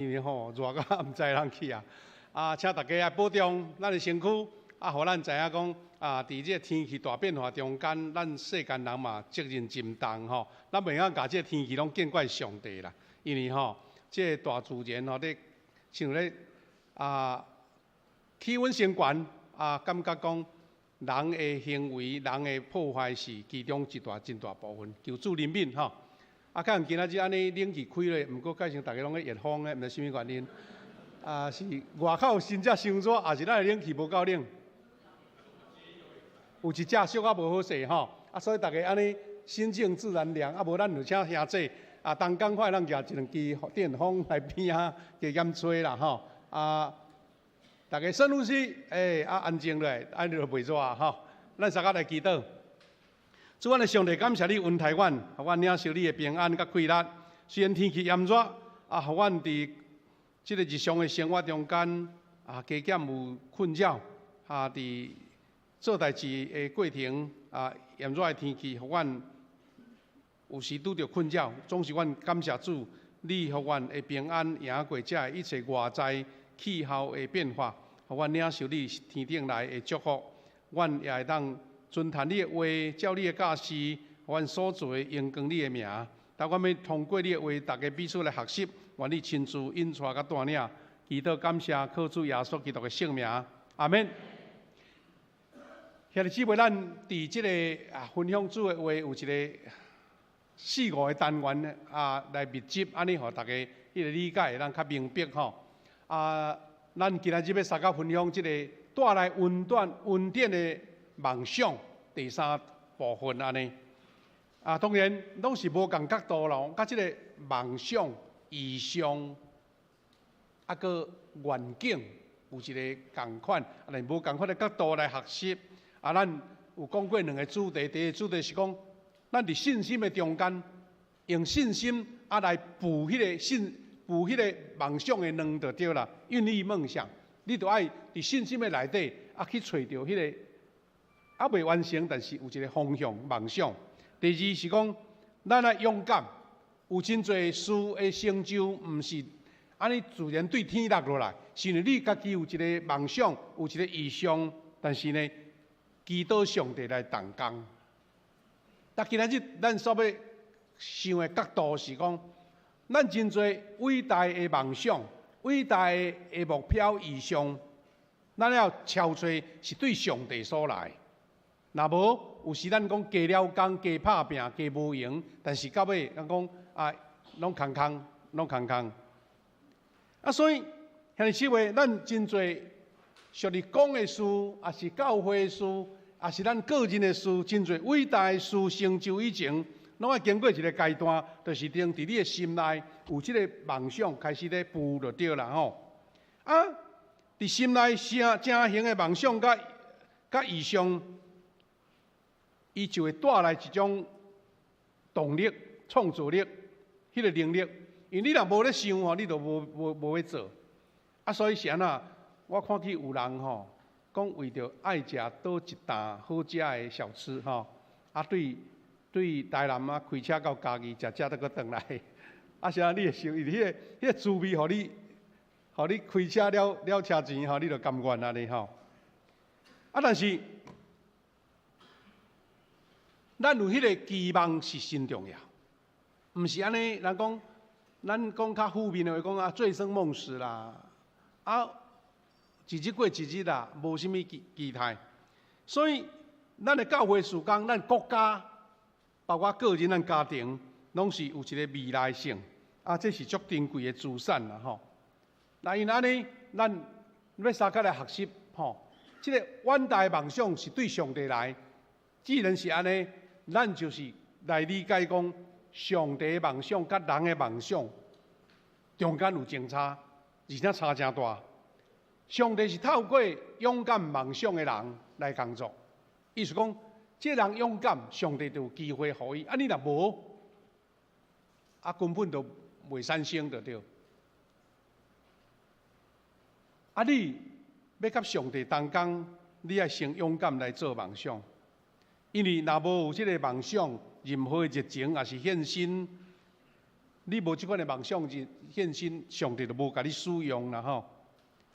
因為吼熱到毋知人去啊！啊，請大家愛保重咱的身軀，啊，予咱知影講啊，佇這个天氣大變化中間，咱世間人嘛責任真重吼。咱袂用共這个天氣攏見怪上帝啦，因為吼，這个大自然吼，咧像咧啊氣溫升懸啊，感覺講人的行為、人的破壞是其中一大真大部分，求主憐憫吼。啊，可能今仔日按呢冷氣開咧，毋過改成逐家攏咧熱風咧，毋知啥物原因。啊，是外口真正傷熱，抑是咱的冷氣無夠冷？有一隻小可無好勢吼，啊，所以逐家按呢心靜自然涼，啊，無咱就請兄弟啊，同仝款咱舉一兩支電風來邊仔加減吹啦吼。啊，逐家深呼吸，欸，啊，安靜落來，按呢就袂熱吼。咱相佮來祈禱。主，阮的上帝，感謝你恩待阮，予阮領受你的平安佮快樂。雖然天氣炎熱，啊，予阮佇這个日常的生活中間啊，加減有困擾。啊，佇做代誌的過程啊，炎熱的天氣，予阮有時拄著困擾。總是阮感謝主，你予阮的平安贏過這一切外在氣候的變化，予阮領受你天頂來的祝福。阮也會當遵行你的話，照你的教示，予阮所做的榮光你的名。當阮欲通過你的話，逐家彼此來學習，願你親自引帶佮帶領，祈禱感謝，靠主耶穌基督的聖名，阿們。兄弟姊妹，咱佇這个啊分享主的話，有一个四五个單元啊來密集，按呢予逐家彼个理解，咱較明白吼。啊，咱今仔日欲相佮分享這个帶來溫暖恩典的夢想第三部分按呢。啊，當然攏是無仝角度咯，佮這个夢想、異象，啊，閣願景有一个仝款，啊，但無仝款的角度來學習。啊，咱有講過兩个主題，第一个主題是講，咱佇信心的中間，用信心啊來孵彼个信，孵彼个夢想的卵就對啦，孕育夢想，你著愛佇信心的內底啊去揣著彼个，猶未完成，但是有一个方向夢想。第二是講，咱愛勇敢，有真濟事的成就，毋是按呢自然對天落落來，是因為你家己有一个夢想，有一个異象，但是呢，祈禱上帝來同工。但今仔日咱所欲想的角度是講，咱真濟偉大的夢想、偉大的目標、異象，咱要超揣是對上帝所來。若無，有時咱講加了工、加拍拚、加無閒，但是到尾咱講啊，攏空空，攏空空。啊，所以兄弟姊妹，咱真濟屬於講的事，抑是教會的事，抑是咱個人的事，真濟偉大的事成就以前，攏愛經過一个階段，就是佇你的心內有這个夢想開始咧孵就對啦吼。啊，佇心內成成形的夢想佮佮異象，伊就會帶來一種動力、創造力、彼个能力。因為你若無咧想吼，你就無無無欲做。啊，所以是按怎？我看見有人吼，講為著愛食佗一擔好食的小吃吼，啊對對台南啊開車到嘉義，食食閣轉來。啊，是按怎你會想，因為彼个滋味，予你，予你開車了了車錢吼，你就甘願按呢吼。啊，但是咱有彼个期望是真重要，毋是按呢，人講，咱講較負面的話講啊，醉生夢死啦，啊，一日過一日啦，無啥物期期待。所以，咱的教會事工，咱國家，包括個人、咱家庭，攏是有一个未來性，啊，這是足珍貴的資產啦吼。那因按呢，咱欲相佮來學習吼，這个遠大的夢想是對上帝來，既然是按呢，咱就是來理解講，上帝的夢想佮人的夢想中間有真差，而且差誠大。上帝是透過勇敢夢想的人來工作，意思講，這个人勇敢，上帝就有機會予伊。啊，你若無，啊根本就袂產生就對。啊，你欲佮上帝同工，你愛先勇敢來做夢想，因為若無有這个夢想，任何的熱情抑是獻身，你無這款的夢想就獻身，上帝就無共你使用啦吼。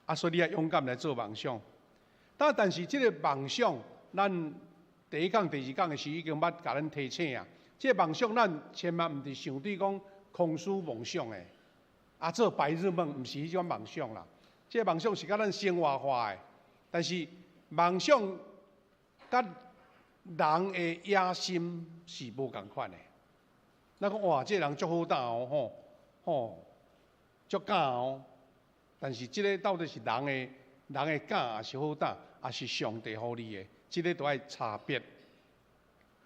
啊，所以你愛勇敢來做夢想。但是這个夢想，咱第一講、第二講的時已經捌共咱提醒啊。這个夢想，咱千萬毋是想對講空虛夢想的，啊，做白日夢，毋是彼種夢想啦。這个夢想是佮咱生活化的，但是夢想佮人的野心是無仝款的。咱講哇，這个人足好膽哦，吼吼，足敢哦。但是這个到底是人的敢，抑是好膽，抑是上帝予你的？這个都愛差別。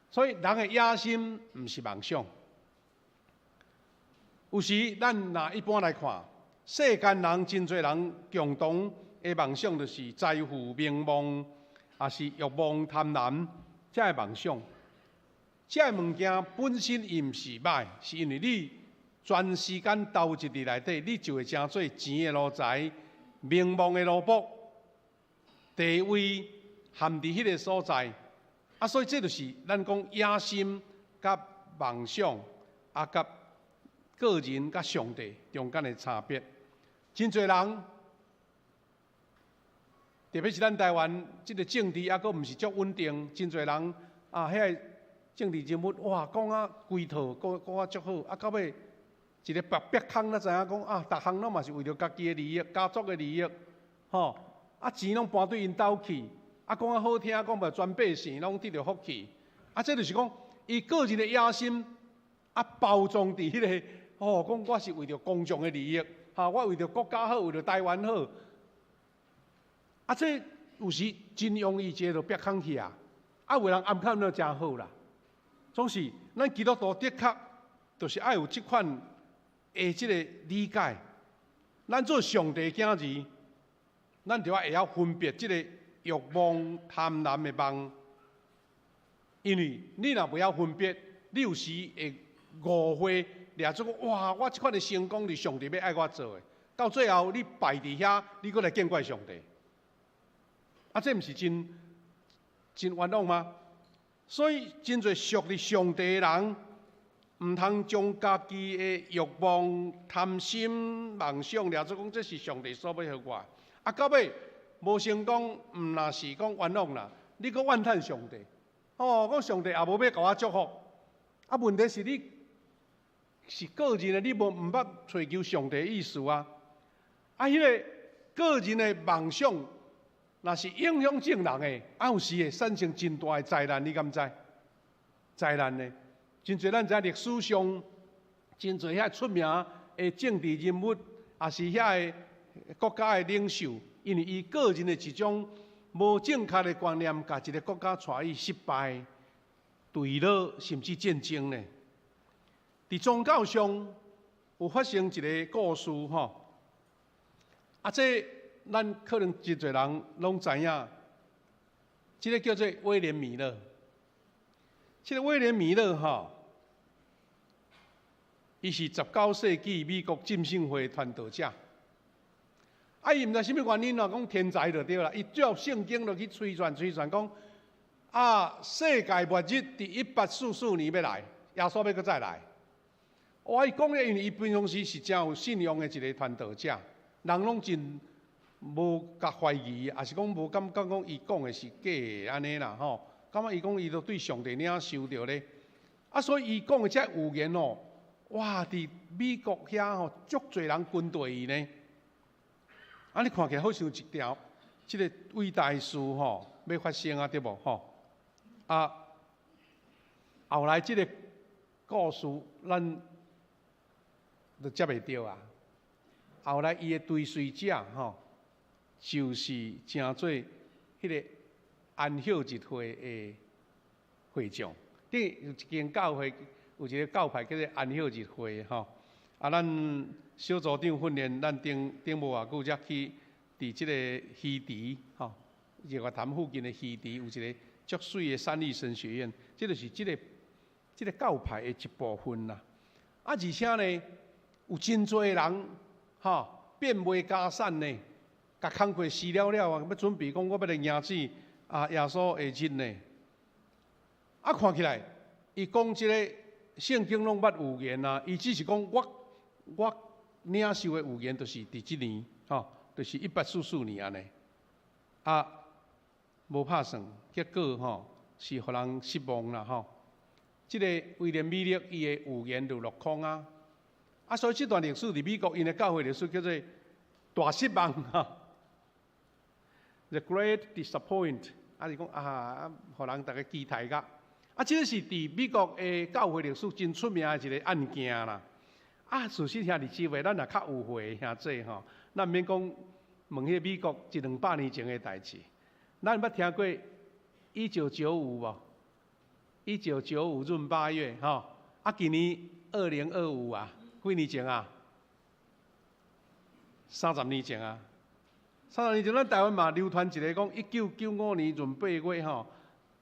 所以人的野心毋是夢想。有時咱若一般來看，世間人真濟人共同的夢想，就是財富、名望，抑是欲望、貪婪，這个夢想。這个物件本身伊毋是歹，是因為你全時間投入佇內底，你就會成做錢的奴才、名望的奴僕、地位陷佇彼个所在。啊，所以這就是咱講野心佮夢想，啊，佮個人佮上帝中間的差別。真濟人，特別是咱台灣這个政治猶閣毋是足穩定，真濟人啊，遐个政治人物哇，講啊規套，講講啊足好，啊到尾一个白白空，咱知影講啊，逐項攏嘛是為著家己的利益、家族的利益，吼，啊錢攏搬對𪜶兜去，啊講啊好聽，講嘛全百姓攏得著福氣，啊這就是講伊個人的野心，啊包裝佇彼个，哦，講我是為著公眾的利益，哈，我為著國家好，為著台灣好，啊這有時真容易一个就煏空去啊，啊有人暗崁了誠好啦。總是，咱基督徒的確，就是愛有這款的這个理解。咱做上帝囝兒，咱就愛會曉分別這个欲望、貪婪的夢。因為你若袂曉分別，你有時會誤會，掠做講哇，我這款的成功是上帝欲愛我做的。到最後你敗佇遐，你閣來見怪上帝。啊，這毋是真真冤枉嗎？所以，真濟屬於上帝的人，毋通將家己的欲望、貪心、夢想，掠做講這是上帝所欲予我。啊，到尾無成功，毋若是講冤枉啦，你閣怨嘆上帝。哦，講上帝也無欲共我祝福。啊，問題是你是個人的，你無毋捌揣求上帝的意思啊。啊，彼个個人的夢想，若是影響眾人的，啊有時會產生真大的災難，你敢知？災難呢？真濟咱知影歷史上，真濟遐出名的政治人物，抑是遐个國家的領袖，因為伊個人的一種無正確的觀念，共一个國家帶去失敗、墜落，甚至戰爭呢。佇宗教上有發生一个故事吼，啊，這咱可能真濟人攏知影，這个叫做威廉米勒。這个威廉米勒吼，伊是19世紀美國浸信會傳道者。啊，伊毋知啥物原因哦，講天才就對啦。伊照聖經落去推算推算，講啊，世界末日佇1844年欲來，耶穌欲閣再來。哇！伊講咧，因為伊平常時是誠有信仰的一个傳道者，人攏真無共懷疑，抑是講無感覺講伊講的是假的按呢啦吼。感覺伊講伊都對上帝領受著咧。啊，所以伊講的這預言哦，哇！佇美國遐吼，足濟人跟隨伊呢。啊，你看起來好像一條這个偉大事吼，欲發生啊，對無吼？啊，後來這个故事咱都接袂著啊。後來伊的追隨者吼，就是成做彼个安息日會的會長。頂有一間教會，有一个教派叫做安息日會吼。啊，咱小組長訓練，咱頂頂無偌久才去佇這个魚池吼，日月潭附近的魚池有一个足媠的三立神學院，這就是這个教派的一部分啦。啊，而且呢，有真濟人吼變賣家產呢，共工課辭了了啊，欲準備講我欲來迎接啊耶穌的日呢。啊，看起來伊講這个聖經攏捌預言啊，伊只是講我領受的預言，就是佇這年，吼，就是1844年按呢。啊，無拍算，結果吼是予人失望啦，吼。這個威廉米勒伊的預言就落空啊。啊，所以這段歷史佇美國𪜶的教會歷史叫做大失望，吼。The Great Disappoint，啊是講啊，予人逐家期待甲。啊，這個是佇美國的教會歷史真出名的一個案件啦。啊，事實兄弟姊妹，咱若較有歲兄姊吼，咱毋免講問彼個美國一兩百年前的代誌，咱捌聽過1995無？1995閏八月吼，啊，今年2025啊，幾年前啊？30年前啊。30年前，咱台灣嘛流傳一个講，1995年閏八月吼，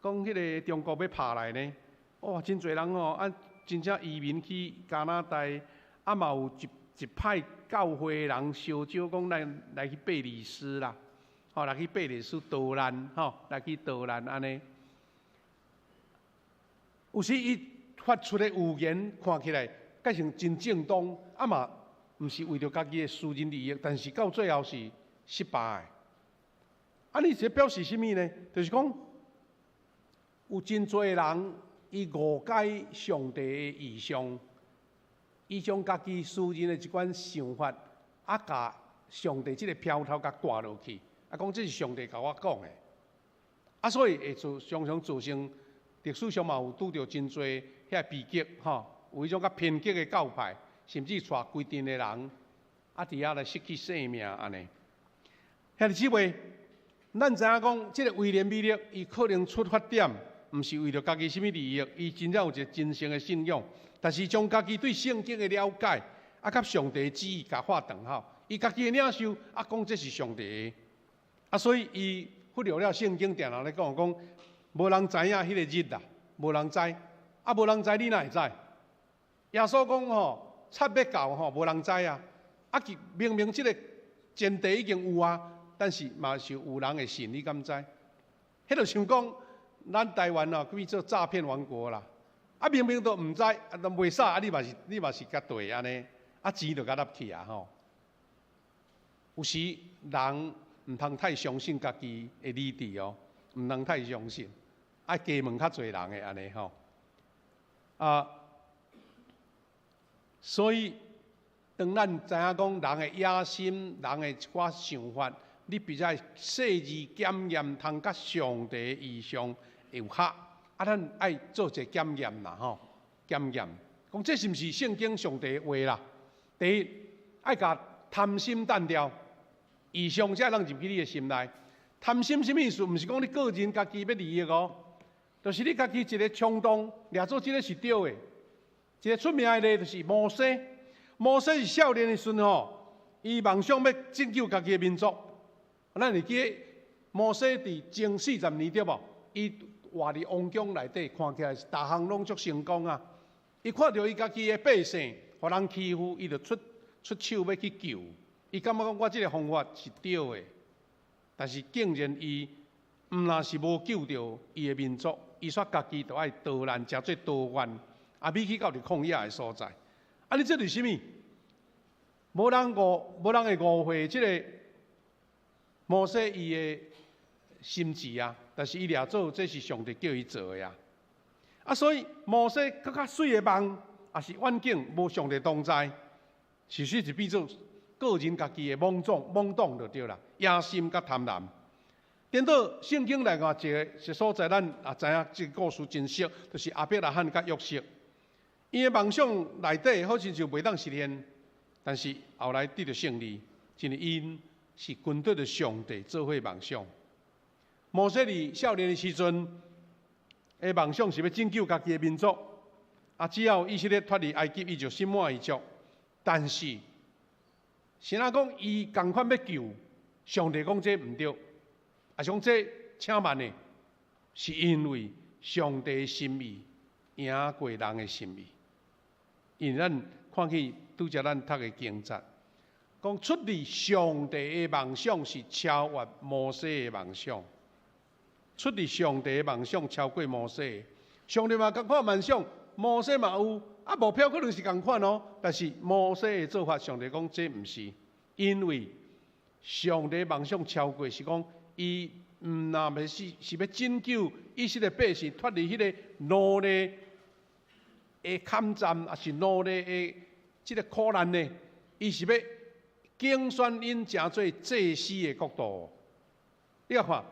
講彼个中國欲拍來呢。哇，真濟人吼，啊，真正移民去加拿大，啊嘛有一派教會人相招講來來去貝里斯啦，吼來去貝里斯逃難，吼來去逃難按呢。有時伊發出的預言看起來，蓋像真正當，啊嘛，毋是為著家己的私人利益，但是到最後是失敗的。啊，你這表示啥物呢？就是講有真濟人伊誤解上帝的異象，伊將家己私人的一款想法，啊，共上帝這个標頭共掛落去，啊，講這是上帝共我講的，啊，所以會造常常造成歷史上嘛有拄著真濟遐悲劇，吼，有彼種較偏激的教派，甚至帶規陣的人，啊，佇遐來失去性命按呢。兄弟姊妹，咱知影講，這个威廉米勒，伊可能出發點毋是為著家己啥物利益，伊真正有一个真誠的信仰，但是將家己對聖經的了解，啊，佮上帝旨意共畫等號，伊家己的領受，啊，講這是上帝的，啊，所以伊忽略了聖經定定咧講講，無人知影彼个日啦，無人知，啊，無人知你哪會知？耶穌講吼，賊欲到吼，無人知啊，啊，其明明這个前提已經有啊。但是嘛是有人會信，你敢知？彼就像講，咱台灣哦，變做詐騙王國啦！啊，明明都毋知，啊，都袂使，啊，你嘛是共對按呢，啊，錢就共納去啊吼。有時人毋通太相信家己的理智哦，毋通太相信，愛加問較濟人的按呢吼。啊，所以當咱知影講人的野心、人的一寡想法，你必須愛細緻檢驗，通佮上帝的異象有合，啊，咱愛做一个檢驗啦吼，檢驗，講這是毋是聖經上帝的話啦？第一，愛共貪心澹掉，異象才會當入去你的心內。貪心啥物意思？毋是講你個人家己欲利益哦，就是你家己一个衝動，掠做這个是對的。一个出名的例就是摩西，摩西是少年的時陣吼，伊夢想欲拯救家己的民族。咱會記得摩西佇前40年對無？伊活佇王宮內底，看起來是逐項攏足成功啊！伊看著伊家己的百姓，予人欺負，伊就出手欲去救。伊感覺講我這个方法是對的，但是竟然伊毋但是無救著伊的民族，伊煞家己就愛逃難，成做逃犯，啊，欲去到佇曠野的所在。啊，你這是啥物？無人會誤會這个摩西伊的心志啊，但是伊掠做這是上帝叫伊做的啊。啊，所以摩西閣較媠的夢，抑是遠景，無上帝同在，其實是變做個人家己的莽撞、懵懂就對啦，野心佮貪婪。顛倒聖經內外一个一所在，咱也知影這个故事真熟，就是亞伯拉罕佮約瑟。伊的夢想內底好親像袂當實現，但是後來得著勝利，因為𪜶是跟綴著上帝做伙夢想。摩西佇少年的時陣，的夢想是欲拯救家己的民族。啊，只要以色列脫離埃及，伊就心滿意足。但是，先仔講伊仝款欲救，上帝講這毋對，啊，講這請慢的，是因為上帝的心意贏過人的心意。因為咱看去拄才咱讀的經節，講出自上帝的夢想是超越摩西的夢想，出自上帝的夢想超過摩西。上帝嘛仝款夢想，摩西嘛有，啊目標可能是仝款哦，但是摩西的做法，上帝講這毋是，因為上帝夢想超過是講，伊毋若欲是欲拯救以色列百姓脫離彼个奴隸的崁佔，抑是奴隸的這个苦難呢？伊是欲揀選𪜶成做祭司的國度。你來看，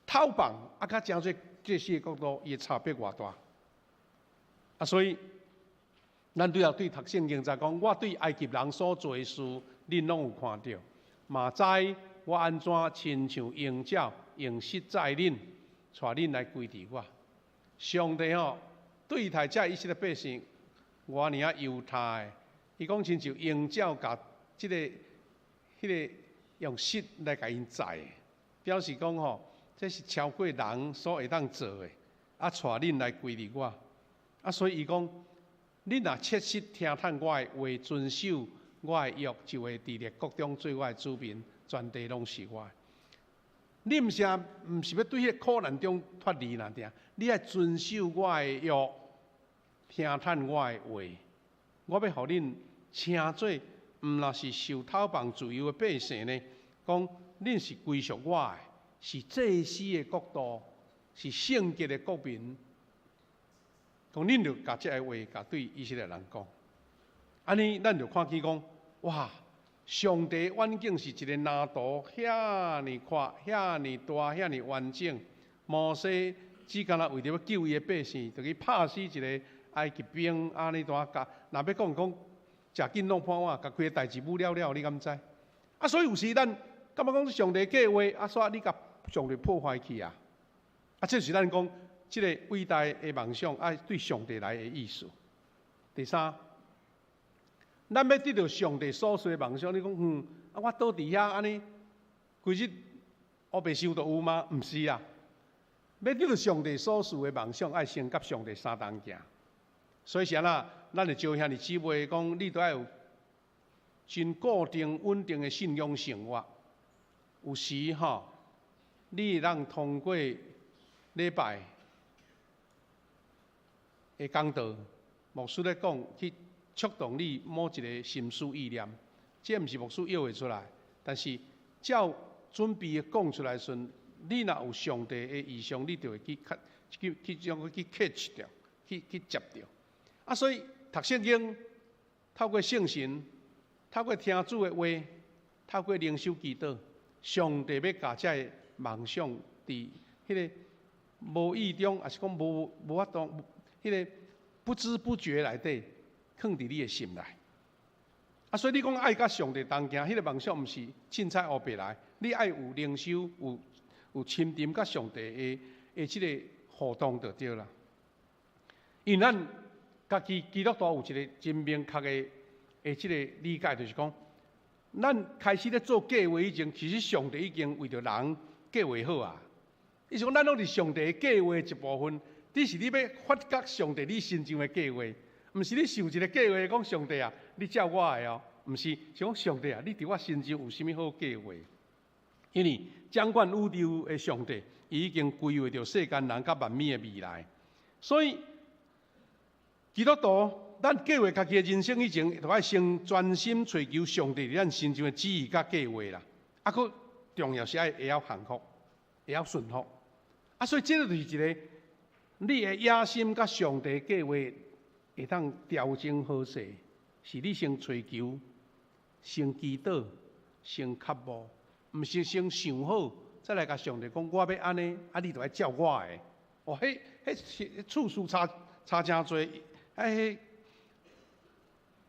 討放啊，佮成做祭司的國度，伊的差別偌大。啊，所以咱對後對讀聖經就講，我對埃及人所做的事，恁攏有看著，嘛知我按怎親像鷹鳥用穡載恁，帶恁來歸佇我。上帝吼對待這以色列百姓，偌爾仔猶大的，伊講親像鷹鳥共這个、彼个用穡來共𪜶載，表示講吼，這是超過人所會當做的，啊，帶恁來歸佇我。啊，所以伊講，恁若切實聽趁我的話，遵守我的約，就會佇列國中做我的子民，全地攏是我的。你毋是啊，毋是欲對彼个苦難中脫離爾爾，你愛遵守我的約，聽趁我的話，我欲予恁稱做，毋若是受討放自由的百姓呢？講恁是歸屬我的，是祭司的國度，是聖潔的國民。講恁著共這个話，共對以色列人講。按呢，咱就看見講，哇！上帝遠景是一個藍圖，遐爾闊、遐爾大、遐爾完整。摩西只干焦為著欲救伊的百姓，就去拍死一个埃及兵，按呢蹛共，若欲講講，食緊弄破碗，共規个代誌舞了了，你敢知？啊，所以有時咱感覺講上帝計劃，啊，煞你共上帝破壞去啊！啊，這是咱講這个偉大的夢想，愛對上帝來的意思。第三，咱欲得著上帝所賜的夢想，你講啊，我倒佇遐按呢，規日烏白想就有嗎？毋是啊！欲得著上帝所賜的夢想，愛先佮上帝相同行。所以是按怎，咱會招兄弟姊妹講，你都愛有真固定穩定的信仰生活。有時吼，你會當通過禮拜的講道，牧師咧講，去觸動你某一个心思意念，這毋是牧師約會出來，但是照準備的講出來時陣，你若有上帝的異象，你就會去去去將去 catch 著，去接著。啊，所以讀聖經，透過聖神，透過聽主的話，透過靈修祈禱，上帝欲共這个夢想佇彼个無意中，抑是講無法度，彼个不知不覺內底，囥佇你的心內。啊，所以你講愛佮上帝同行，彼个夢想毋是凊彩烏白來，你愛有靈修，有親近佮上帝的這个互動就對啦。因為咱家己基督徒有一个真明確的這个理解，就是講，咱開始咧做計劃以前，其實上帝已經為著人計劃好啊。意思講，咱攏是上帝計劃的一部分，只是你欲發覺上帝你身上的計劃，毋是你想一个計劃講上帝啊，你照我的哦，毋是，是講上帝啊，你佇我身上有啥物好計劃？因為掌管宇宙的上帝，伊已經規劃著世間人佮萬物的未來，所以基督徒，咱計劃家己的人生以前，就愛先專心揣求上帝佇咱身上的旨意佮計劃啦。啊，閣重要是愛會曉降服，會曉順服。啊，所以這個就是一个你的野心佮上帝計劃會當調整好勢，是你先揣求、先祈禱、先渴慕，毋是先想好，再來共上帝講我欲按呢，啊，你就愛照我的。哦，彼次序差誠濟，啊，彼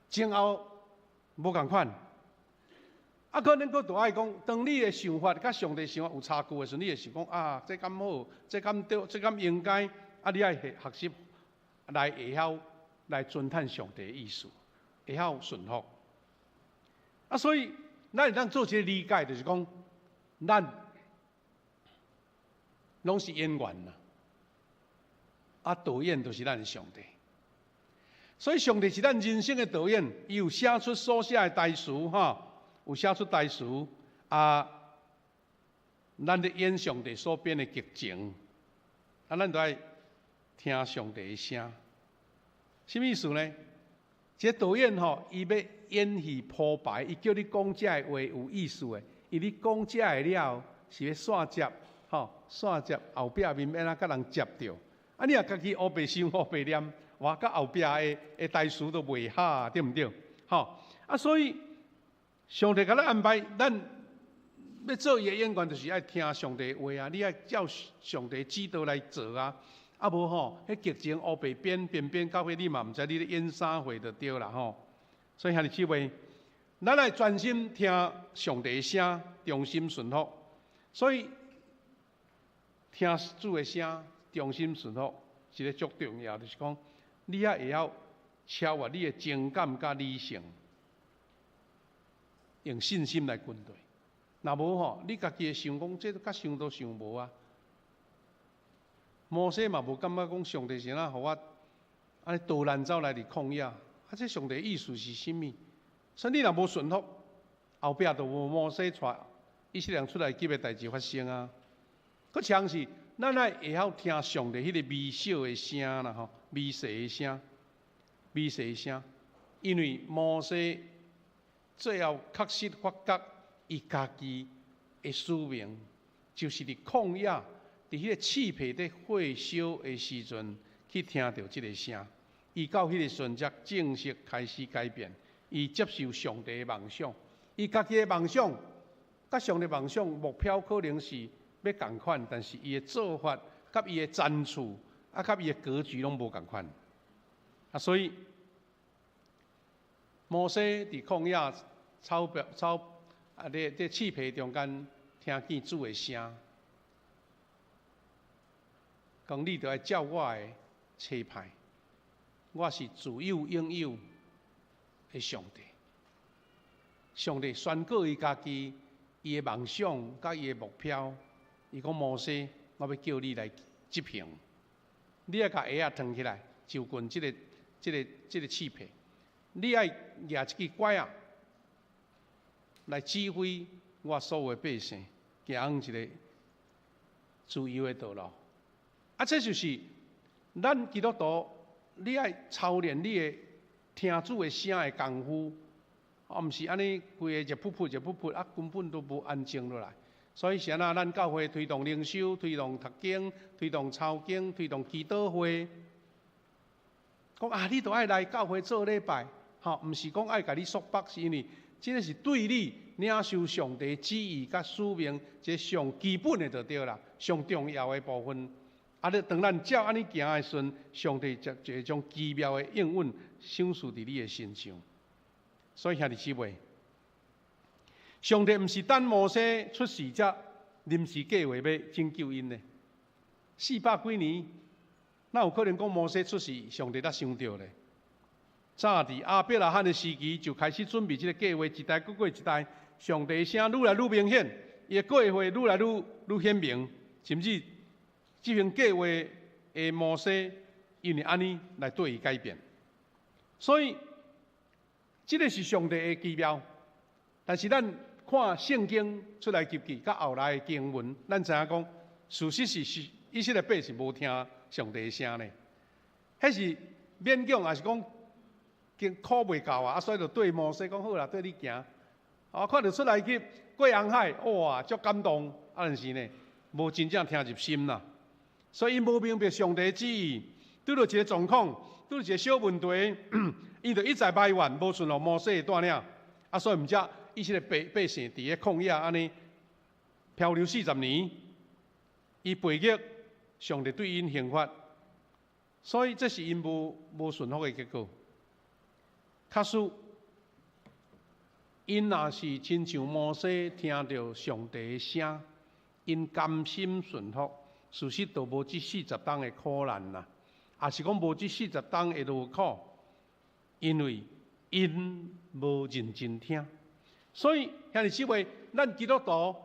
前後無仝款。啊，可能閣著愛講，當你的想法佮上帝想法有差距的時陣，你會想講啊，這敢好，這敢對，這敢應該，啊，你愛學習來會曉來尊趁上帝的意思，會曉順服。啊，所以咱會當做一个理解，就是講，咱攏是演員啦，啊，導演就是咱的上帝。所以上帝是咱人生的導演，伊有寫出所寫的台詞，吼，有寫出台詞，啊，咱咧演上帝所編的劇情，啊，咱著愛聽上帝的聲。啥物意思呢？這個導演吼，伊欲演戲鋪排，伊叫你講這个話有意思的，伊你講這个了後，是欲線接，吼，線接後壁面欲按怎共人接著。啊，你若家己烏白想烏白念，哇，佮後壁的台詞都袂合，對毋對？吼，啊，所以上帝共咱安排，咱欲做伊的演員，就是愛聽上帝話啊！你愛照上帝指導來做啊！啊無吼，彼劇情烏白編編編到尾，你嘛毋知你咧演啥貨就對啦吼。所以兄弟姊妹，咱愛專心聽上帝聲，忠心順服。所以聽主的聲，忠心順服，一个足重要，就是講你愛會曉超越你的情感佮理性，用信心來跟隨。若無吼，你家己會想講，這較想都想無啊。摩西嘛無感覺講上帝是按怎予我按呢逃難走來佇曠野，啊，這上帝意思是啥物？所以你若無順服，後壁就無摩西帶以色列人出埃及的代誌發生啊。閣像是咱愛會曉聽上帝彼个微小的聲啦吼，微細的聲，微細的聲，因為摩西最後確實發覺伊家己的使命，就是佇曠野，佇彼個刺皮佇火燒的時陣，去聽著這个聲，伊到彼个時陣才正式開始改變，伊接受上帝的夢想，伊家己的夢想，佮上帝夢想目標可能是欲仝款，但是伊的做法、佮伊的層次、啊，佮伊的格局攏無仝款。啊，所以摩西佇曠野草表草啊，佇佇刺皮中間聽見主的聲，講你著愛照我的差派，我是自有永有的上帝。上帝宣告伊家己，伊的夢想佮伊的目標。伊講摩西，我欲叫你來執行，你愛共鞋仔脫起來，就近這个、這个、這个刺皮，你愛舉一支拐仔來指揮我所有的百姓，行一个自由的道路。啊，這就是咱基督徒，你愛操練你的聽主的聲的功夫，啊，毋是按呢規个熱噗噗熱噗噗，啊，根本都無安靜落來。所以是按怎，咱教會推動靈修、推動讀經、推動抄經、推動祈禱會，講啊，你都愛來教會做禮拜，吼，毋是講愛共你束縛，是因為這个是對你領受上帝旨意佮使命，這上基本的就對啦，上重要的部分。啊！你當咱照按呢行的時陣，上帝就會將奇妙的應允賞賜佇你的身上。所以兄弟姊妹，上帝毋是等摩西出世才臨時計劃欲拯救𪜶呢？四百幾年，哪有可能講摩西出世，上帝才想著咧？早佇亞伯拉罕的時期就開始準備這个計劃，一代閣過一代，上帝聲愈來愈明顯，伊的計劃愈來愈愈顯明，甚至執行計劃的摩西，因為按呢來對伊改變，所以這个是上帝的奇妙。但是咱看聖經出埃及記，佮後來的經文，咱知影講，事實是是以色列百姓無聽上帝的聲呢。彼是勉強，抑是講經苦袂夠啊？啊，所以就對摩西講好啦，綴你行。啊，看著出埃及過紅海，哇，足感動。啊，但是呢，無真正聽入心啦。所以𪜶無明白上帝旨意，拄著一个狀況，拄著一个小問題，伊就一再埋怨，無順服摩西的帶領。啊，所以毋才以色列百姓佇咧曠野按呢漂流40年，伊背逆上帝對𪜶刑罰，所以這是𪜶無順服的結果。假使𪜶若是親像摩西聽著上帝的聲，𪜶甘心順服，事實就無這四十冬的苦難啦，抑是講無這四十冬的勞苦，因為𪜶無認真聽。所以兄弟姊妹，咱基督徒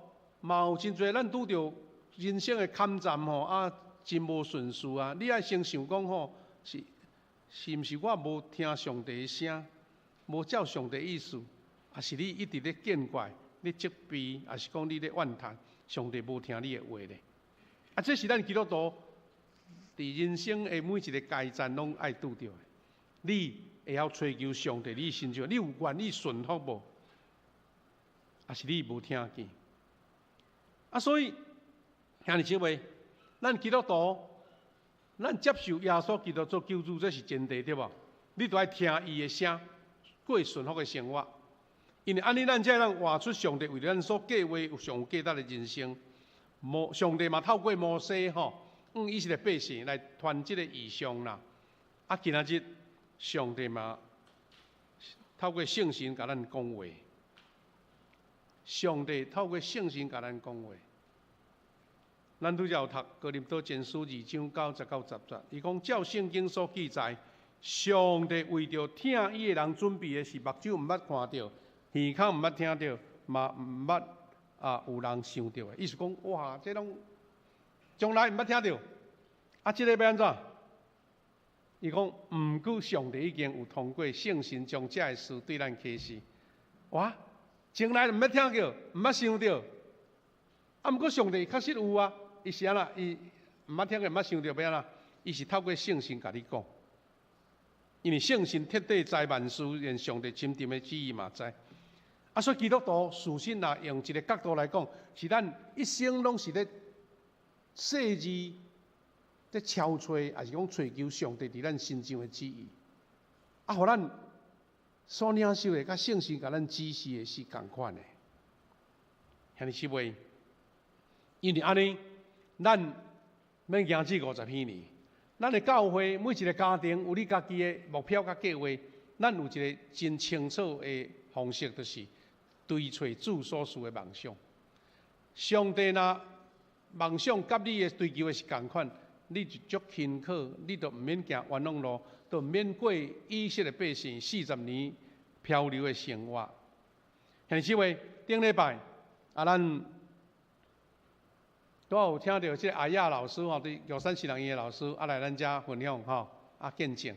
嘛有真濟，咱拄著人生的坎站吼，啊，真無順遂啊！你愛先想講吼，是毋是我無聽上帝的聲，無照上帝意思，抑是你一直咧見怪、咧責備，抑是講你咧怨嘆，上帝無聽你的話咧？啊，這是咱基督徒佇人生的每一个階層攏愛拄著的。你會曉揣求上帝你身上，你有願意順服無？抑是你無聽見？啊，所以兄弟姊妹，咱基督徒，咱接受耶穌基督做救主，這是前提對無？你著愛聽伊的聲，過順服的生活。因為按呢，咱才會當活出上帝為咱所計劃有上有價值的人生。上帝嘛透過摩西吼，向以色列百姓來傳這個異象啦。啊，今仔日上帝嘛透過聖神共咱講話。上帝透過聖神共咱講話。咱拄才有讀哥林多前書二章9節到10節，伊講照聖經所記載，上帝為著疼伊的人準備的是目睭毋捌看著，耳孔毋捌聽著，嘛毋捌啊有人想著的。意思講，哇，這攏從來毋捌聽著。啊，這个欲按怎？伊講，毋過上帝已經有通過聖神將這个事對咱啟示。哇，從來毋捌聽著，毋捌想著。啊，毋過上帝確實有啊，伊是按怎？伊毋捌聽過，毋捌想著，欲按怎？伊是透過聖神共你講。因為聖神徹底知萬事，連上帝深沉的旨意嘛知。啊，所以基督徒事實若用一个角度來講，是咱一生攏是咧細膩、咧敲揣，抑是講揣求上帝佇咱身上的旨意。啊，予咱所領受的，佮聖神共咱指示的是仝款的。兄弟姊妹，因為按呢，咱免行至50幾年。咱的教會每一个家庭有你家己的目標佮計劃，咱有一个真清楚的方式，就是追揣主所賜的夢想。上帝若夢想佮你的追求的是仝款，你就足輕巧，你就毋免行冤枉路，就毋免過以色列百姓40年漂流的生活。兄弟姊妹，頂禮拜啊，咱拄有聽著這个阿亞老師吼，佇玉山神學院的老師啊來咱遮分享吼，啊見證，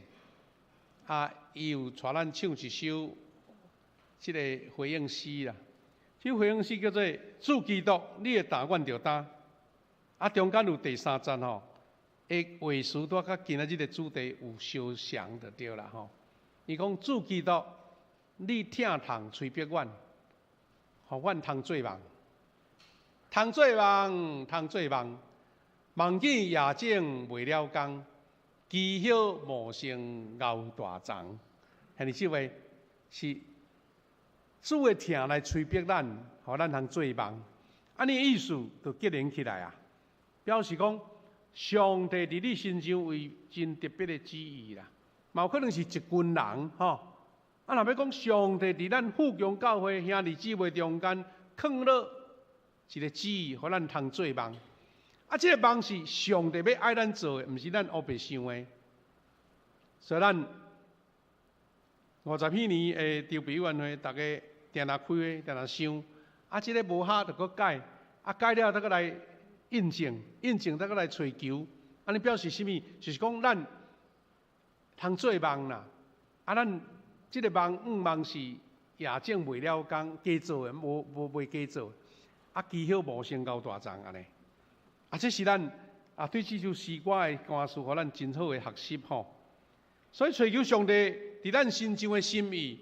啊伊有帶咱唱一首這个回應詩啦。這首回應詩叫做《主基督，你的擔阮著擔》。啊，中間有第三節吼，的話詞拄佮今仔日的主題有相像就對啦吼。伊講主基督，你疼痛催逼阮，予阮通做夢。通做夢，通做夢，夢見夜景袂了工，枝葉茂盛熬大欉。兄弟姊妹，是主的疼來催逼咱，予咱通做夢。按呢意思就結連起來啊，表示講上帝佇你身上有真特別的旨意啦。嘛有可能是一群人吼。啊，若欲講上帝佇咱富強教會兄弟姊妹中間囥落一个旨意，予咱通做夢。啊，這个夢是上帝欲愛咱做的，毋是咱烏白想的。所以咱50幾年的籌備委員會，逐家定定開會，定定想，啊，這个無合就閣改，啊，改了再閣來印證，印證再閣來揣求，按呢表示啥物？就是講咱通做夢啦。啊，咱這个夢願望是夜景袂了工，加做的，無無袂加做。啊，枝葉茂盛熬大欉按呢。啊，這是咱啊對這首詩歌的歌詞，予咱真好的學習吼。所以揣求上帝佇咱身上的心意，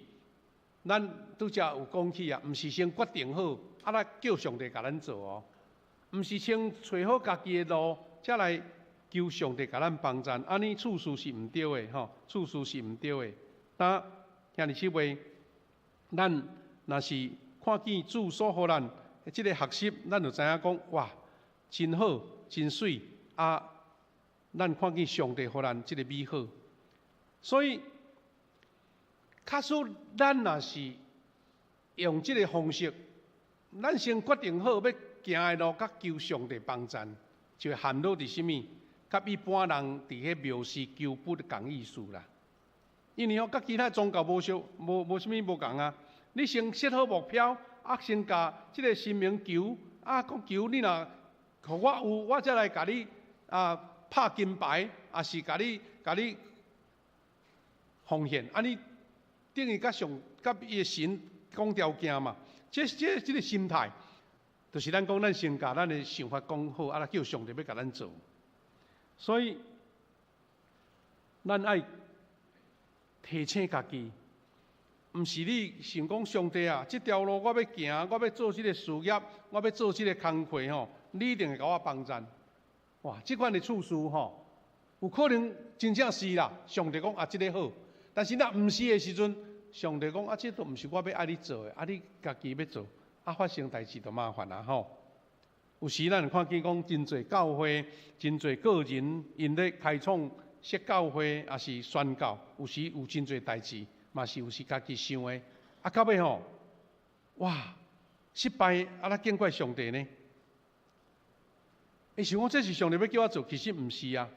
咱拄才有講起啊，毋是先決定好，啊來叫上帝共咱做哦。毋是先揣好家己的路，才來求上帝共咱幫贊，按呢次序是毋對的吼，次序是毋對的。但兄弟姊妹，咱若是看見主所予咱這个學習，咱就知影講，哇，真好，真媠啊！咱看見上帝予咱這个美好，所以，假使咱若是用這个方式，咱先決定好欲行的路，佮求上帝幫贊，就會陷落佇啥物？佮一般人佇彼廟寺求佛仝意思啦。因為吼，佮其他宗教無相無無啥物無仝啊。你先設好目標，啊，先共這个神明求，啊，講求你若予我有，我才來共你啊拍金牌，抑是共你奉獻。按呢等於佮上佮伊的神講條件嘛。這這這个心態，就是咱講咱先共咱的想法講好，啊，來叫上帝欲共咱做。所以，咱愛提醒家己，毋是你想講上帝啊，這條路我欲行，我欲做這个事業，我欲做這个工課吼，你一定會共我幫贊。哇，這款的處事吼，有可能真正是啦。上帝講啊，這个好，但是若毋是的時陣，上帝講啊，這都毋是我欲愛你做的，啊，你家己欲做，啊，發生代誌就麻煩啊吼。有時咱看見講真濟教會，真濟個人𪜶咧開創設教會，抑是宣教，有時有真濟代誌，嘛是有時家己想的，啊，到尾吼，哇，失敗，啊，咱見怪上帝呢？會想講這是上帝欲叫我做，其實毋是啊。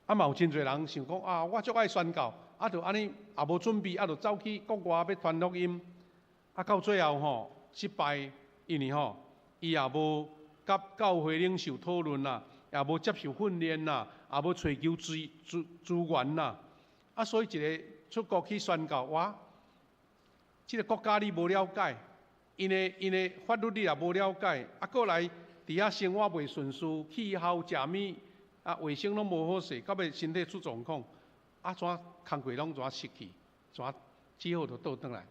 啊，嘛有真濟人想講啊，我足愛宣教，啊，就按呢也無準備，啊，就走去國外欲傳福音，啊，到最後吼失敗，因為吼伊也無佮教會領袖討論啦，也無接受訓練啦，也無揣求資源啦，啊，所以一个出國去宣教，哇，這个國家你無了解，𪜶的法律你也無了解，啊，閣來佇遐生活袂順遂，氣候、食物啊、衛生攏無好勢，到尾身體出狀況，啊，怎工課攏怎失去，怎只好就倒轉來。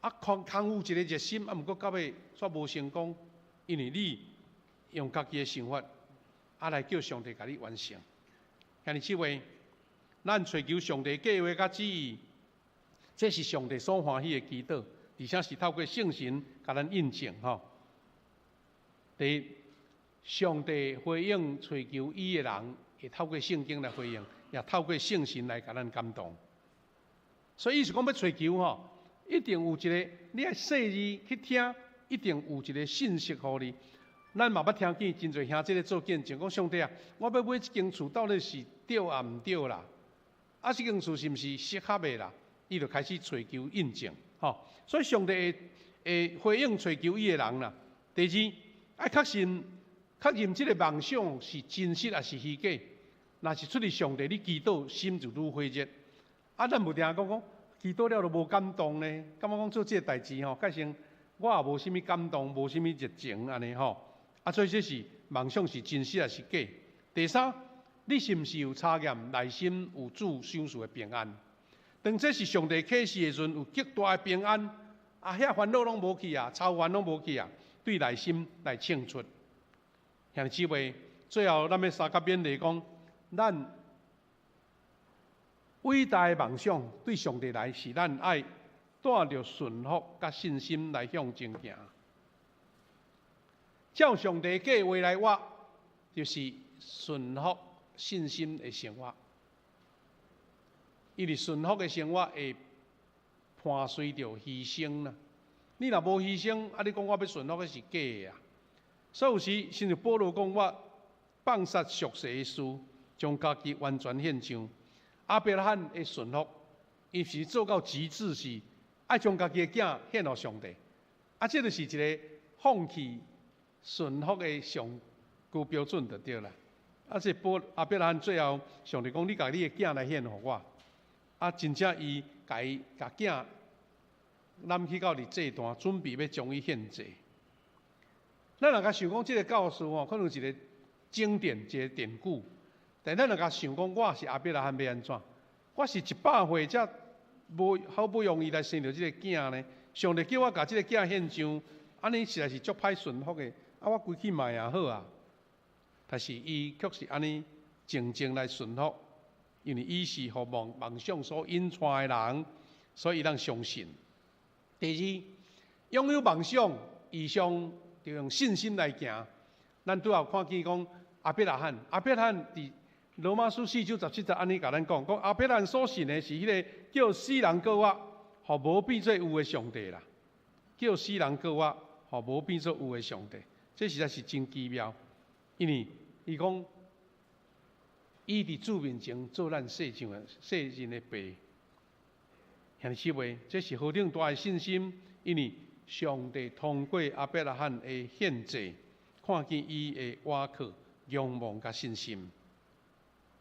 啊，空空有一个熱心，啊，毋過到尾煞無成功，因為你用家己的想法，啊，來叫上帝共你完成。兄弟姊妹，咱揣求上帝計劃佮旨意，這是上帝所歡喜的祈禱，而且是透過聖神共咱印證吼。第一，上帝回應揣求伊的人，會透過聖經來回應，也透過聖神來共咱感動。所以，伊是講欲揣求吼，一定有一个你愛細膩去聽，一定有一个信息予你。咱嘛捌聽見真濟兄弟咧做見證，講上帝啊，我欲買這間厝到底是對抑毋對啦？啊，這間厝是毋是適合的啦？伊就開始揣求印證，吼。所以上帝會回應揣求伊的人啦。第二，愛確信確認這个夢想是真實抑是虛假。若是出自上帝，你祈禱心就愈火熱。啊，咱無定講講祈禱了都無感動呢？感覺講做這个代誌吼，改成我也無啥物感動，無啥物熱情按呢吼。啊，所以這是夢想是真實抑是假？第三，你是毋是有查驗內心有主賞賜的平安？當這是上帝啟示的時陣，有極大的平安，啊，遐煩惱攏無去啊，愁煩攏無去啊，對內心來唱出。兄弟姊妹，最後咱欲相佮勉勵講，咱偉大的夢想對上帝來是咱愛帶著順服佮信心來向前行。照上帝計劃來活，就是順服信心的生活。因為順服的生活會伴隨著犧牲啦。你若無犧牲，啊！你講我欲順服，彼是假的啊。所以有時，親像保羅講，我放殺屬世的事，將家己完全獻上。亞伯拉罕的順服，伊是做到極致，是愛將家己的囝獻予上帝。啊，這就是一个放棄順服的上高標準就對啦。啊，這保亞伯拉罕最後，上帝講：你共你的囝來獻予我。啊，真正伊共伊共囝攬去到佇祭壇，準備欲將伊獻祭。咱若共想講，這个故事吼，可能是一个經典，一个典故。但咱若共想講，我是亞伯拉罕欲按怎？我是100歲才無好不容易來生著這个囝呢。上帝叫我共這个囝獻上，按呢實在是足歹順服的。啊，我規氣嘛也好啊。但是伊卻是按呢靜靜來順服，因為伊是予夢想所引帶的人，所以伊通相信。第二，擁有夢想，以上就用信心來行。咱拄仔有看見講亞伯拉罕，亞伯拉罕佇羅馬書4章17節按呢共咱講，講亞伯拉罕所信的是彼个叫死人閣活，予無變做有的上帝啦。叫死人閣活，予無變做有的上帝，這實在是真奇妙。因為伊講，伊佇主面前做咱世上的世人的爸。兄弟姊妹，這是何等大的信心！因為上帝通過亞伯拉罕的獻祭，看見伊的倚靠、仰望佮信心。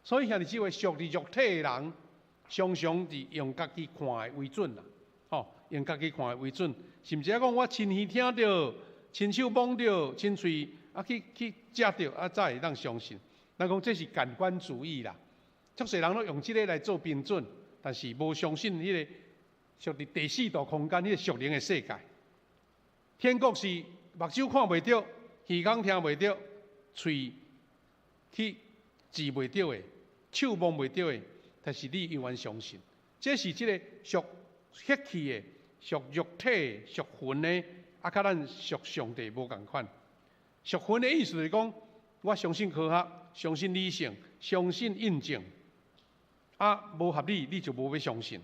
所以兄弟姊妹，屬佇肉體的人，常常是用家己看的為準啦。吼，用家己看的為準，甚至講我親耳聽著、親手摸著、親喙啊去食著，啊才會當相信。咱講這是感官主義啦，足濟人攏用這个來做標準。但是無相信彼个屬佇第四度空間彼个屬靈的世界。天國是目睭看袂著，耳孔聽袂著，喙去舌袂著的，手摸袂著的，但是你猶原相信。這是這个屬血氣的、屬肉體的、屬魂的，啊，佮咱屬上帝無仝款。屬魂的意思是講，我相信科學，相信理性，相信印證。啊，無合理你就無欲相信。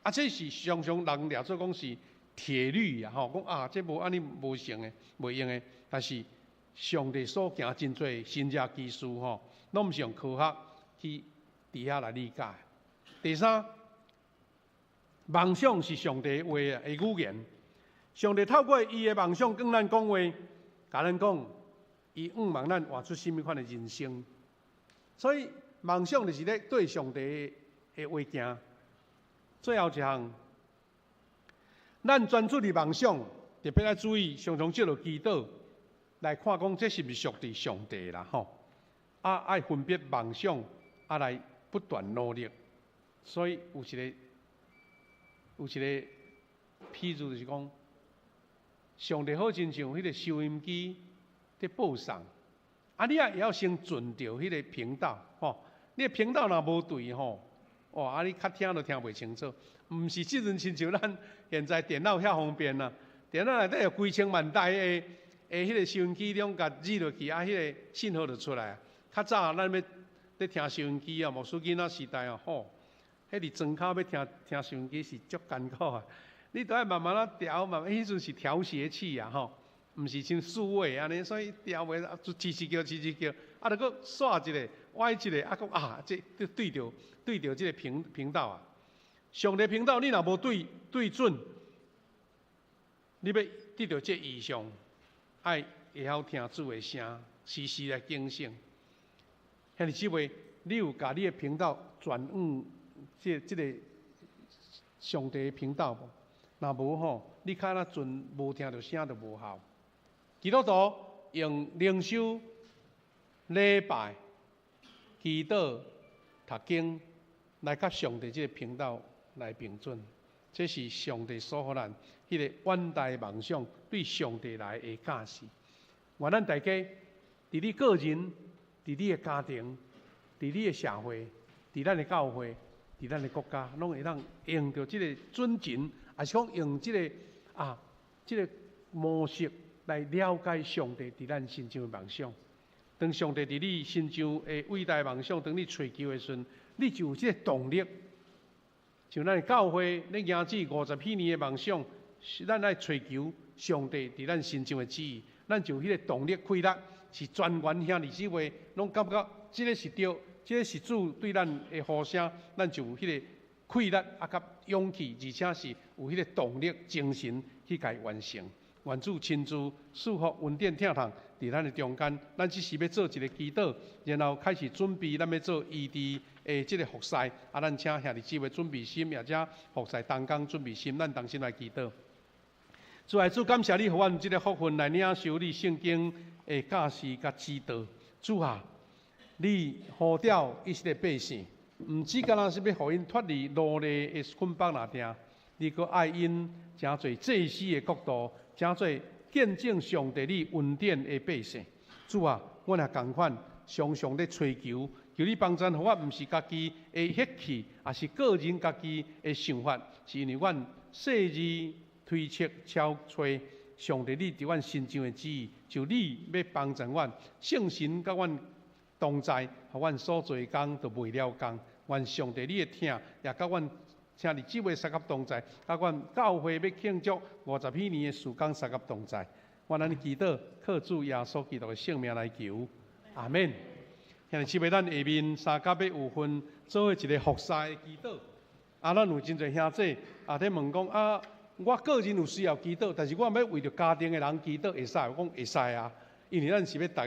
啊，這是常常人掠做講是鐵律啊，吼，講啊，這無按呢無成的，袂用的。但是上帝所行真濟神蹟奇事吼，攏毋是用科學去佇遐來理解。第三，夢想是上帝話的語言。上帝透過伊的夢想跟咱講話，共咱講，伊向望咱活出啥物款的人生。所以夢想就是咧對上帝的話行。最後一項，咱專注佇夢想，特別愛注意，常常藉著祈禱來看講，這是毋是屬佇上帝啦？吼！啊，愛分別夢想，啊來不斷努力。所以有一個譬喻，就是講，上帝好親像彼个收音機佇播送，啊，你也會曉先準著彼个頻道，吼！你的頻道若無對吼，哇！啊，你較聽都聽袂清楚。毋是這陣親像咱現在電腦遐方便啊，電腦內底有幾千萬台的彼个收音機，攏共入落去，啊，彼个信號就出來啊。較早咱欲咧聽收音機啊，牧師囡仔時代哦，吼，彼佇莊跤欲聽聽收音機是足艱苦啊。你都愛慢慢仔調，慢慢彼陣是調諧器啊，吼，毋是像數位按呢，所以調袂啊，就吱吱叫，吱吱叫，啊，著閣煞一下，歪一下，啊，講啊，這對著對著這个頻道啊。上帝頻道你若無對對準，你欲得著這異象，愛會曉聽主的聲，時時來警醒。兄弟姊妹，你有共你的頻道轉往這個上帝的頻道無？若無吼，你較若陣無聽著聲就無效。基督徒用靈修、禮拜、祈禱、讀經來佮上帝這个頻道來平準，這是上帝所予咱彼个遠大夢想對上帝來的教示。願咱大家佇你個人、佇你的家庭、佇你的社會、佇咱的教會、佇咱的國家，攏會當用著這个準繩，抑是講用這个啊，這个模式來了解上帝佇咱身上的夢想。當上帝佇你身上的偉大夢想，當你揣求的時陣，你就有這个動力。像咱的教會咧行這50幾年的夢想，是咱愛揣求上帝佇咱身上的旨意，咱就有彼个動力氣力，是全員兄弟姊妹攏感覺這个是對，這个是主對咱的呼聲，咱就有彼个氣力啊，佮勇氣，而且是有彼个動力精神去共伊完成。願主親自賜福恩典疼痛佇咱的中間，咱只是欲做一个祈禱，然後開始準備咱欲做醫治的這个服侍。啊，咱請兄弟姊妹準備心，也請服侍同工準備心，咱同心來祈禱。主愛主，感謝你予阮這个福分來領受你聖經的教示佮指導。主啊，你呼召以色列百姓，毋只干焦是欲予𪜶脫離奴隸的捆綁爾定，你閣愛𪜶成做祭司的國度，成做見證上帝你恩典的百姓。主啊，阮也仝款，常常咧揣求，求你幫贊，予我毋是家己的血氣，抑是個人家己的想法，是因為阮細膩推測敲揣上帝你佇阮身上的旨意，就你欲幫贊阮，聖神佮阮同在，予阮所做的工都袂了工。願上帝你的疼，也佮阮請你這位相佮同在，佮阮教會欲慶祝50幾年的事工相佮同在。願咱祈禱，靠主耶穌基督的聖名來求，阿們。兄弟姊妹，咱下面三甲欲有份做一个服侍的祈禱。啊，咱有真濟兄弟啊，咧問講啊，我個人有需要祈禱，但是我欲為著家庭的人祈禱會使？我講會使啊，因為咱是欲逐家。